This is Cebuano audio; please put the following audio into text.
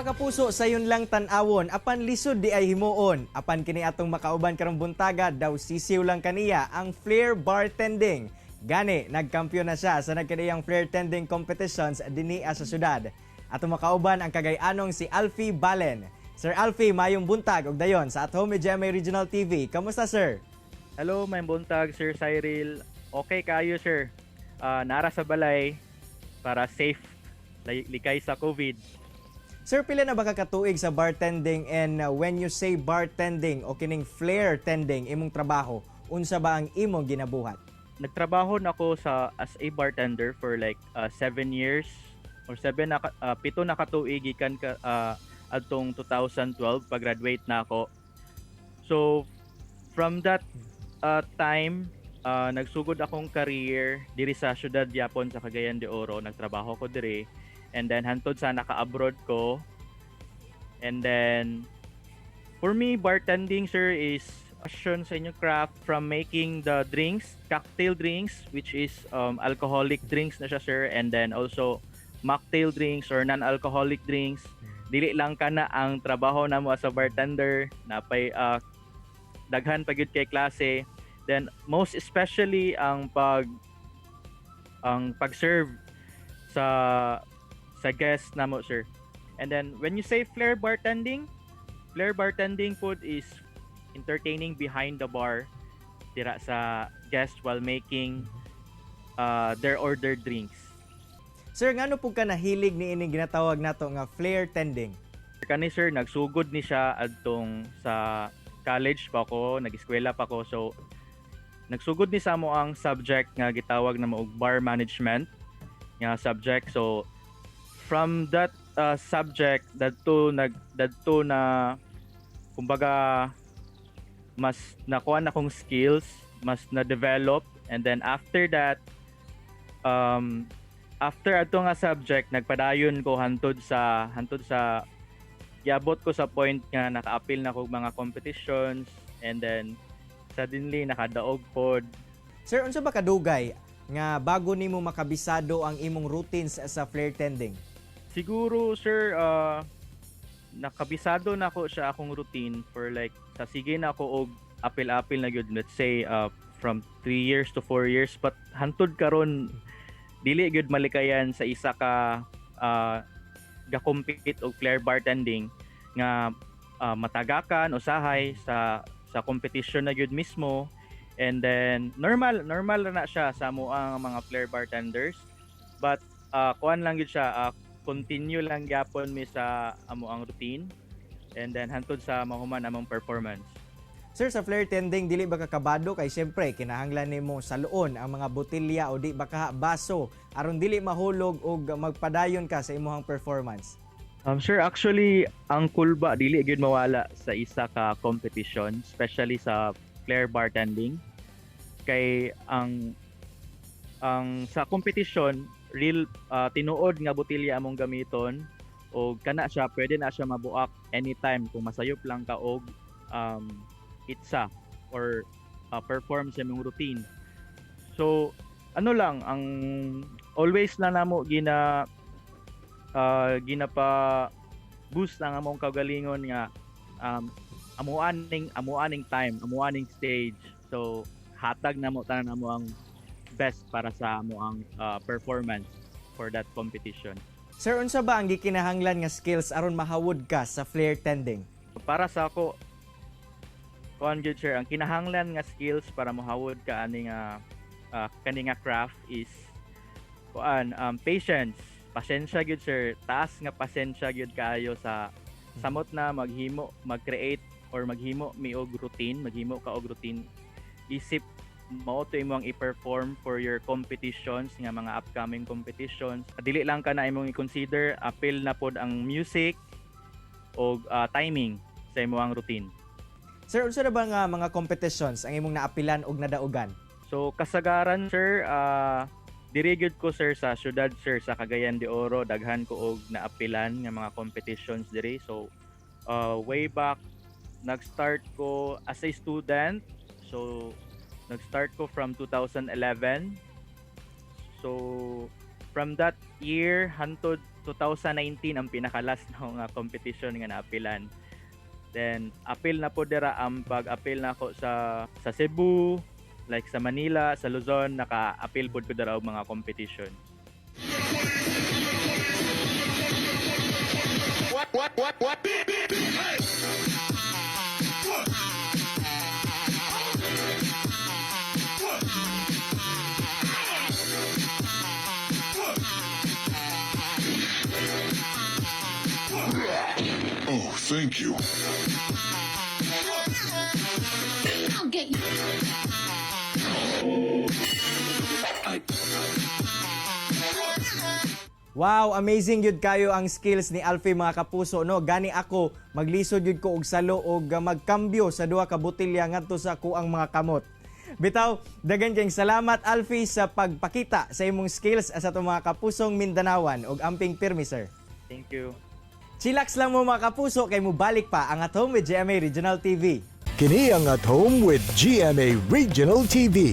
Mga kapuso, sayon lang tan-awon, apan lisod diay himuon. Apan kini atong makauban karong buntaga, daw sisiw lang kaniya ang flair bartending. Gani, nagkampiyon na siya sa nagkadiyang flair tending competitions dinhi sa syudad. Atong makauban ang Cagayanong si Alfie Balen. Sir Alfie, mayong buntag og dayon sa At Home with GMA Regional TV. Kamusta, sir? Hello, may buntag, Sir Cyril. Okay kayo, sir. Nara sa balay para safe likay sa COVID. Sir, pila na ba ka katuig sa bartending and when you say bartending o kining flair tending imong trabaho, unsa ba ang imong ginabuhat? Nagtrabaho na ako sa as a bartender for like 7 years or seven na 7 na katuig gikan ka adtong 2012 pag-graduate na ako. So from that time, nagsugod akong career diri sa syudad yapon sa Cagayan de Oro. Nagtrabaho ko diri and then hantod sa naka-abroad ko. And then for me, bartending, sir, is passion sa inyong craft, from making the drinks, cocktail drinks, which is alcoholic drinks na siya, sir, and then also mocktail drinks or non-alcoholic drinks. Dili lang kana ang trabaho namo as a bartender, napay daghan pa gyud kay klase. Then most especially ang pag-serve sa guest namo, sir. And then when you say flair bartending pod is entertaining behind the bar dira sa guest while making their ordered drinks. Sir, ngano pud ka nahilig ni ining ginatawag nato nga flair tending? Kani, sir, nagsugod ni siya adtong sa college pa ako, nag-eskwela pa ko. So nagsugod ni sa amo ang subject nga gitawag na og bar management nga subject. So from that subject dadto nag dadto na kumbaga mas nakuha na kong skills, mas na-develop, and then after that, after ato nga subject, nagpadayon ko hantod sa giabot ko sa point nga naka-apil na kog mga competitions and then suddenly nakadaog pod. Sir, unsa ba kadugay nga bago nimo makabisado ang imong routines sa flair tending? Siguro, sir, nakabisado na ko siya akong routine for like sa sige na ako og apil-apil na gyud, let's say from 3 years to 4 years, but hantod karon dili gyud malikayan sa isa ka ga-compete og flair bartending nga matagakan usahay sa competition na gyud mismo. And then normal normal na siya sa amo ang mga flair bartenders, but kuan lang gyud siya, continue lang gyapon mi sa amo ang routine and then hantod sa mahuman among performance. Sir, sa flair tending, dili ba ka kabado kay syempre kinahanglan nimo saluon ang mga botelya o di ba ka baso aron dili mahulog og magpadayon ka sa imong performance? Sir, actually, ang kulba dili gyud mawala sa isa ka competition, especially sa flair bartending. Kay ang sa competition, real tinuod nga botelya among gamiton o kana siya pwede na siya mabuak anytime kung masayop lang ka og itsa or perform sa imong routine. So ano lang ang always na namo ginapa boost ang among kaugalingon nga amo aning time, amo aning stage. So hatag namo tanan amo ang best para sa amo ang performance for that competition. Sir, unsa ba ang gikinahanglan nga skills aron mahawod ka sa flair tending? Para sa ako, kuan gyud, sir, ang kinahanglan nga skills para mohawod ka ani nga kani nga craft is kuan, patience. Pasensya gyud, sir. Taas nga pasensya gyud kaayo sa samot na maghimo, mag-create or maghimo mi og routine, maghimo ka og routine. Isip mao to imong i-perform for your competitions nga mga upcoming competitions. Dili lang ka na imong i-consider, apil na pod ang music o timing sa imong routine. Sir, unsa na ba nga mga competitions ang imong naapilan og nadaugan? So kasagaran, sir, diri gyud ko, sir, sa syudad, sir, sa Cagayan de Oro, daghan ko og naapilan nga mga competitions diri. So way back nag-start ko as a student. So nag-start ko from 2011. So from that year hantod 2019 ang pinaka-last na nga competition nga naapilan. Then apil na po dira ang pag-apil na ako sa Cebu, like sa Manila, sa Luzon, naka-apil pod ko dira og mga competition. Oh, thank you. I'll get you. I Wow, amazing yun kayo ang skills ni Alfie, mga kapuso, no. Gani ako maglisod yun ko og salo og magkambyo sa duha ka botelya ngadto sa kuang mga kamot. Bitaw, daghan kayong salamat, Alfie, sa pagpakita sa imong skills sa atong mga kapusong Mindanawan og amping pirmi, sir. Thank you. Chillax lang mo, mga kapuso, kay mubalik pa ang At Home with GMA Regional TV. Kini ang At Home with GMA Regional TV.